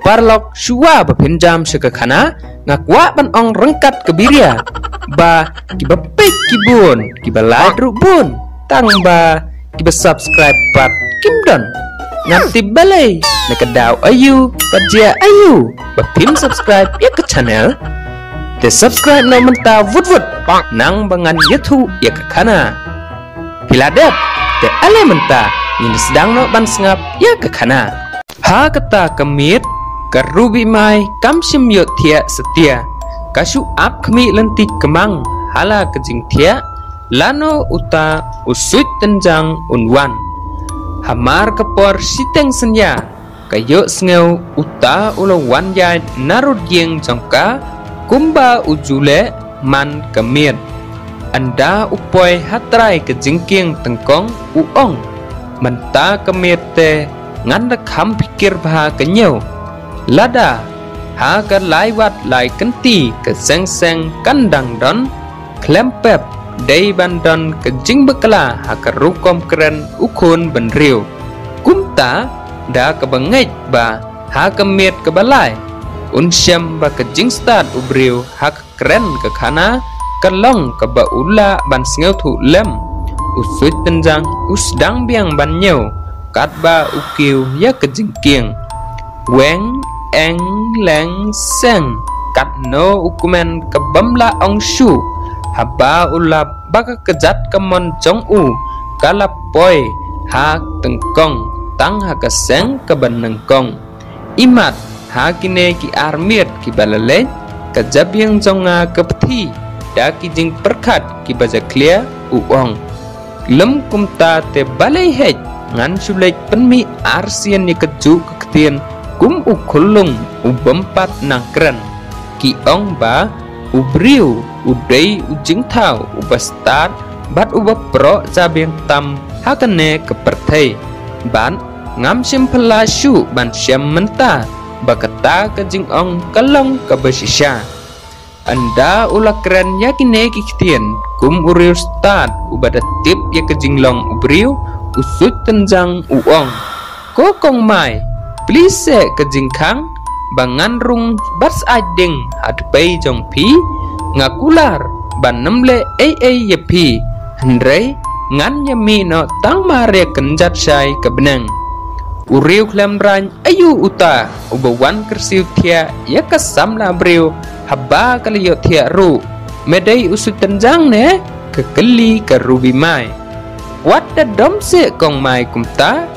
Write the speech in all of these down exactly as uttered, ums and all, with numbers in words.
paralok, shuwa ba phin jam sha ka khana, nga kwah ban ong ryngkat ka biria ba kiba peit ki bun, kiba lait ruh bun, tang ba kiba subscribe pat kim don. Ngam tip balei, na ka daw aïu bad jia aïu ba phim subscribe ïa ka channel. Te subscribe noh mynta wut wut, nang ba ngan ïathuh ïa ka khana. Phi la dep? Te ale mynta ngin sdang noh ban sngap ïa ka khana. Ha kata ka miet, ka Ruby Mai kam shym ïohthiah satia. Ka shu ap khmih lynti kmang ha la ka jingthiah, lano uta u Suit Tynjang un wan. Hamar ka por shiteng synñia, ka ïohsngew uta u la wan ïaid na rud ïing jong ka, kumba u ju leh man ka miet. Ynda u poi ha trai ka jingkieng tyngkong, u ong, mynta ka miet te ngan da kham phikir bha ka ñiew. Lada ha ka lai wat lai kynti ka seng seng kan dang don, khlem pep dei ban don ka jingbakla ha ka rukom kren u khun bynriew. Kumta da kaba ngeit ba ha ka miet kaba lai un shem ba ka jingstad u briew ha ka kren ka khana ka long kaba u lah ban sngewthuh lem. U Suit Tynjang u sdang biang ban ñiew katba u kiew ïa ka jingkieng. Weng, eng, leng, seng, katno u kmen ka bym lah ong shuh. Haba u lap ba ka kjat ka mon jong u ka la poi ha tyngkong tang ha ka seng kaba nyngkong. Imat ha kine ki ar miet kiba la leit, ka jabieng jong nga ka pthi da ki jingpyrkhat kiba jakhlia, u ong. Lem kumta te balei heh, ngan shu leit pynmih arsien ïa kajuh ka ktien kum u khyllung u bym pat nang kren. Ki ong ba u briew u dei u jingthaw uba stad bad uba proh jabieng tam ha kane ka pyrthei. Bad ngam shym phylla shuh ban shem mynta ba kata ka jingong ka long kaba shisha. Ynda u la kren ïa kine ki ktien kum u riewstad uba da tip ïa ka jinglong u briew, u Suit Tynjang u ong. Ko Kong Mai, plie seh ka jingkhang ba ngan rung bad syaid ding ha dpei jong phi. Nga kular ban ym leh ei ei ïa phi, hynrei ngan ïa mih noh tang mar ïa kynjat shai ka bneng. U riewkhlem raiñ aïu uta uba wan kyrsiew thiah ïa ka samla briew haba ka la ïohthiah ruh? Me dei u Suit Tynjang ne? Ka kylli ka Ruby Mai. Wat da dom seh Kong Mai kumta,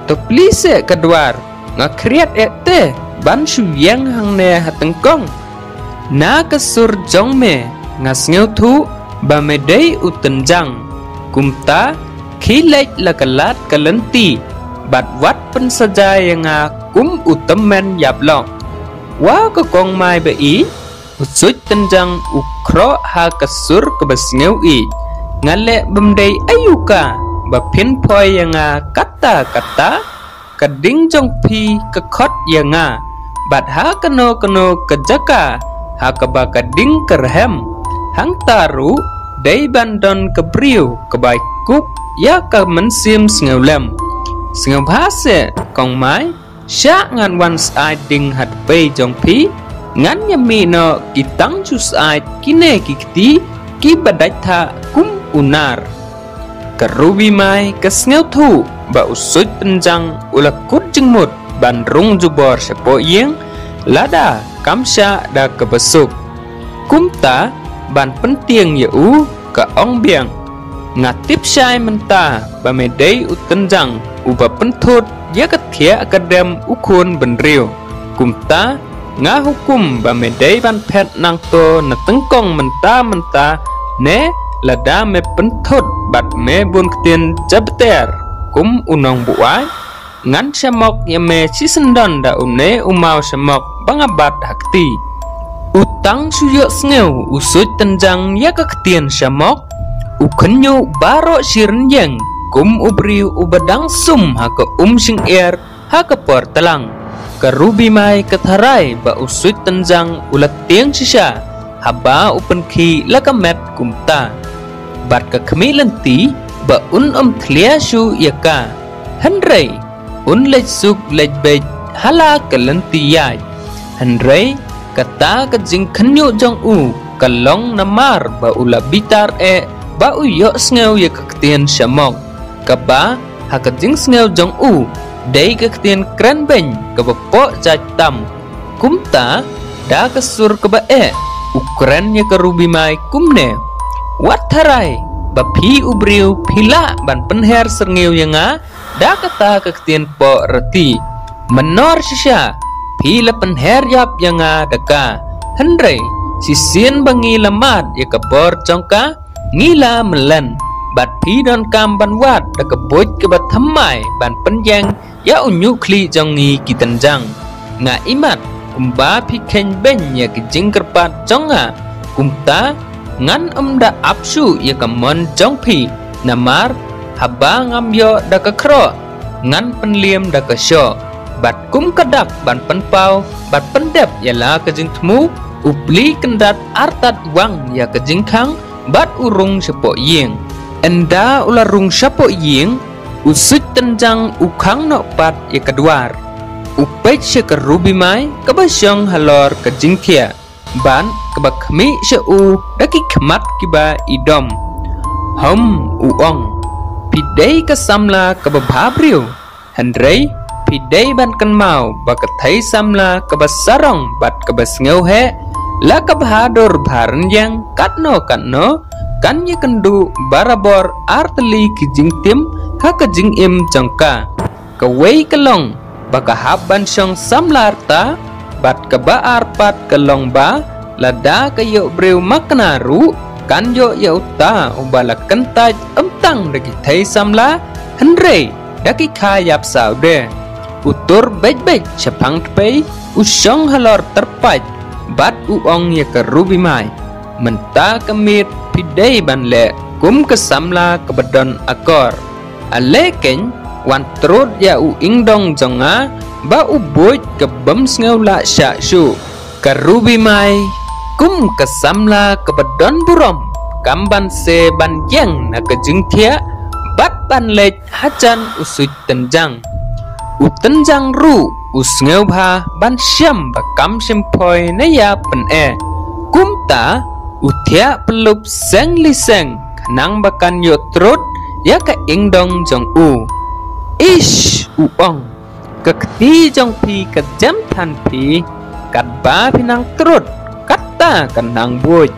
to plie seh ka dwar, nga khriat eh te ban shu ïeng hangne ha tyngkong. Na ka sur jong me nga sngewthuh ba me dei u Tynjang. Kumta khie leit la ka lad ka lynti bad wat pynsaja ïa nga kum u tymmen ïap lok. Wa ka Kong Mai ba ïeit, u Suit Tynjang u khroh ha ka sur kaba sngew ïeit. Nga leh bym dei aïu ka ba phin poi ïa nga katta katta? Ka ding jong phi ka khot ïa nga bad ha kano kano ka jaka ha kaba ka ding ka rhem. Hangta ruh dei ban don ka briew ka bai kup ïa ka mynsiem sngewlem. Sngewbha seh Kong Mai, shah ngan wan syaid ding ha dpei jong phi. Ngan ïa mih noh ki tang shu syaid kine ki kti kiba dait thah kum u nar. Ka Ruby Mai ka sngewthuh ba u Suit Tynjang u la kut jingmut ban rung jubor shapoh ïing, lada kam shah da kaba suk. Kumta ban pyntieng ïa u ka ong biang. Nga tip shai mynta ba me dei u Tynjang uba pynthut ïa ka thiah ka dem u khun bynriew. Kumta nga hukum ba me dei ban phet nangto na tyngkong mynta mynta, ne lada me pynthut bad me bun ktien jabter kum u nongbuaid, ngan shamok ïa me shisyndon da une u maw shamok ba nga bat ha kti. U tang shu ïohsngew u Suit Tynjang ïa ka ktien shamok, u khynñiuh baroh shi rynïeng kum u briew uba dang sum ha ka um shyngiar ha ka por tlang. Ka Ruby Mai ka tharai ba u Suit Tynjang u la tieng shisha haba u pynkhih la ka met kumta. Bad ka khmih lynti ba un ym thlia shuh ïa ka. Hynrei un leit suk leit beit ha la ka lynti ïaid. Hynrei kata ka jingkhynñiuh jong u ka long namar ba u la bitar eh ba u ïohsngew ïa ka ktien shamok, kaba ha ka jingsngew jong u dei ka ktien kren beiñ kaba poh jait tam. Kumta da ka sur kaba eh u kren ïa ka Ruby Mai kumne: Wat tharai ba phi u briew phi lah ban pynher syrngiew ïa nga da kata ka ktien poh rati. Mynno shisha phi la pynher ïap ïa nga da ka, hynrei shisien ba ngi la mad ïa ka bor jong ka, ngi la mlien. Bad phi donkam ban wad da ka buit kaba thymmai ban pynïeng ïa u ñiuh khlieh jong ngi ki tynjang. Nga imat kumba phi kheiñ beiñ ïa ki jingkyrpad jong nga, kumta ngan ym da ap shuh ïa ka mon jong phi. Namar haba ngam ïoh da ka khroh, ngan pynliem da ka shoh. Bad kum ka dak ban pynpaw bad pyndep ïa la ka jingthmu, u pli kyndat artat wang ïa ka jingkhang bad u rung shapoh ïing. Ynda u la rung shapoh ïing, u Suit Tynjang u khang noh pat ïa ka dwar. U peit sha ka Ruby Mai kaba shong halor ka jingthiah, bad kaba khmih sha u da ki khmat kiba idom. Hom, u ong, phi dei ka samla kaba bha briew. Hynrei phi dei ban kynmaw ba ka thei samla kaba sarong bad kaba sngewheh, la ka bha dur bha rynïeng katno katno, kan ïakynduh barabor ar tylli ki jingtim ha ka jingim jong ka. Kawei ka long ba ka hap ban shong samla rta, bad kaba ar pat ka long ba lada ka ïoh briew makna ruh, kan ïoh ïa uta uba la kyntait ym tang da ki thei samla, hynrei da ki kha ïap saw de. U tur beit beit shaphang tpei, u shong halor tyrpait, bad u ong ïa ka Ruby Mai: Mynta ka miet phi dei ban leh kum ka samla kaba don akor. Ale keiñ, wan trud ïa u ingdong jong nga ba u buit ka bym sngew lah shah shuh. Ka Ruby Mai, kum ka samla kaba don burom, kam ban se ban ïeng na ka jingthiah bad ban leit hajan u Suit Tynjang. U Tynjang ruh u sngewbha ban shem ba kam shym phoi na ïa pyneh. Kumta u thiah pynlup seng li seng khnang ba kan ïoh trud ïa ka ingdong jong u. Ish, u ong, ka kti jong phi ka jem than phi, katba phi nang trud katta ka nang buit.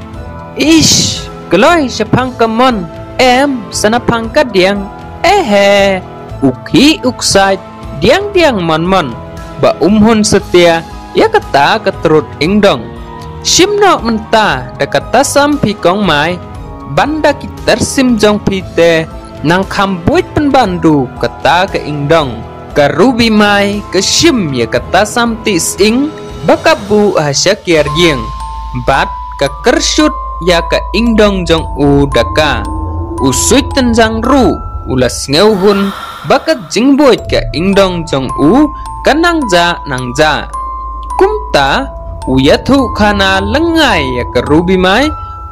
Ish, kloi shaphang ka mon, em, sa naphang ka diang. Ehe, u khih u ksait, diang diang mon mon, ba um hun satia ïa kata ka trud ingdong. Shim noh mynta da ka tasam phi kong Mai, ban da ki tyrsim jong phi te nang kham buit pynban du kata ka ingdong. Ka Ruby Mai ka shim ïa ka tasam tih sying ba ka buh ha shakiar ïing, bad ka kyrshut ïa ka ingdong jong u da ka. U Suit Tynjang ruh u la sngewhun ba ka jingbuit ka ingdong jong u ka nang jah nang jah. Kumta u ïathuh khana lyngngai ïa ka Ruby Mai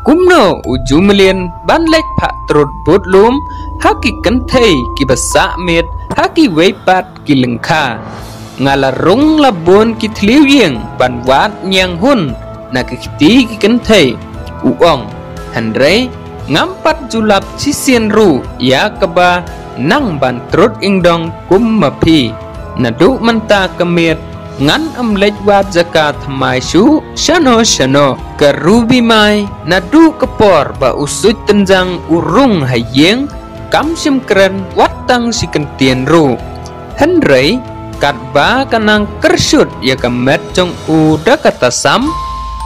kumno u ju mlien ban leit phah trud bud lum ha ki kynthei kiba sah miet ha kiwei pat ki lyngkha. Nga la rung la bun ki thliew ïing ban wad ñianghun na ki kti ki kynthei, u ong. Hynrei ngam pat ju lap shisien ruh ïa kaba nang ban trud ingdong kum ma phi. Naduh mynta ka miet ngan ym leit wad jaka thymmai shuh shano shano. Ka Ruby Mai, naduh ka por ba u Suit Tynjang u rung ha ïing, kam shym kren wat tang shi kyntien ruh. Hynrei katba ka nang kyrshut ïa ka met jong u da ka tasam,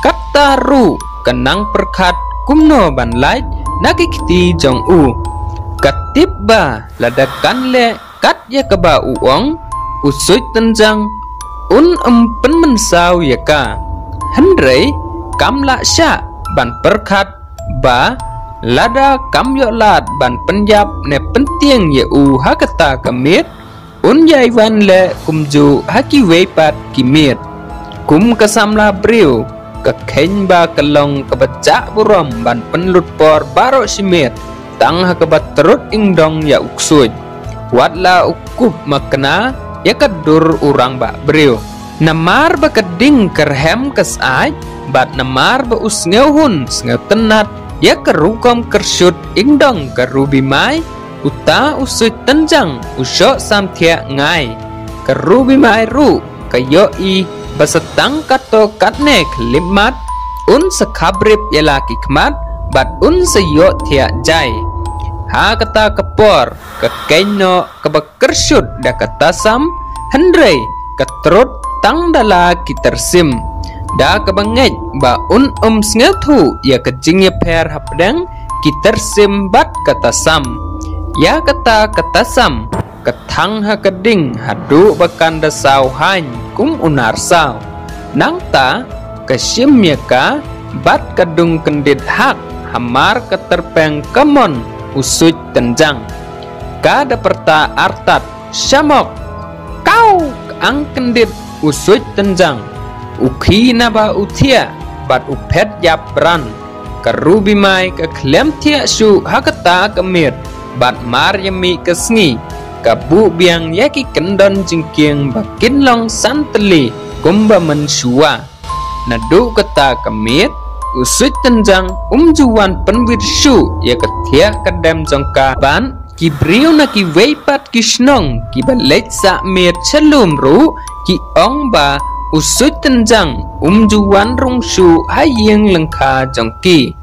katta ruh ka nang pyrkhat kumno ban lait na ki kti jong u. Ka tip ba lada kan leh kat ïa kaba u ong, u Suit Tynjang un ym pynmynsaw ïa ka. Hynrei kam lah shah ban pyrkhat ba lada kam ïoh lad ban pynïap ne pyntieng ïa u ha kata ka miet, un ïai wan leh kumjuh ha kiwei pat ki miet. Kum ka samla briew, ka kheiñ ba ka long kaba jah burom ban pynlut por baroh shi miet tang ha kaba trud ingdong ïa u ksuid. Wat la u kup makna ïa ka dur u rangbah briew. Namar ba ka ding ka rhem ka syaid, bad namar ba u sngewhun sngewtynnat ïa ka rukom kyrshut ing dong ka Ruby Mai, uta u Suit Tynjang u shoh samthiah ngai. Ka Ruby Mai ruh ka ïohi ba sa tang katto katne khyllipmat, un sa khabrip ïa la ki khmat, bad un sa ïohthiah jai. Ha kata ka por, ka keiñ noh kaba kyrshut da ka Tasam, hynrei ka trud tang da la ki tyrsim. Da kaba ngeit ba un ym sngewthuh ïa ka jingïapher hapdeng ki tyrsim bad ka Tasam. Ïa kata ka Tasam ka thang ha ka ding haduh ba kan da saw haiñ kum u nar saw. Nangta ka shim ïa ka bad ka dung kyndit hak, hamar ka tyrpeng ka mon u Suit Tynjang. Ka da pyrta artat, "Shamok! Kaw!" Ka ang kyndit u Suit Tynjang, u khie naba u thiah, bad u phet ïap bran. Ka Ruby Mai ka khlem thiah shuh ha kata ka miet, bad mar ïa mih ka sngi, ka buh biang ïa ki kyndon jingkieng ba kin long san tylli kumba mynshuwa. Naduh kata ka miet, u Suit Tynjang um ju wan pynwit shuh ïa ka thiah ka dem jong ka, bad ki briew na kiwei pat ki shnong kiba leit sah miet sha lum ruh ki ong ba u Suit Tynjang um ju wan rung shuh ha ïing lyngkha jong ki.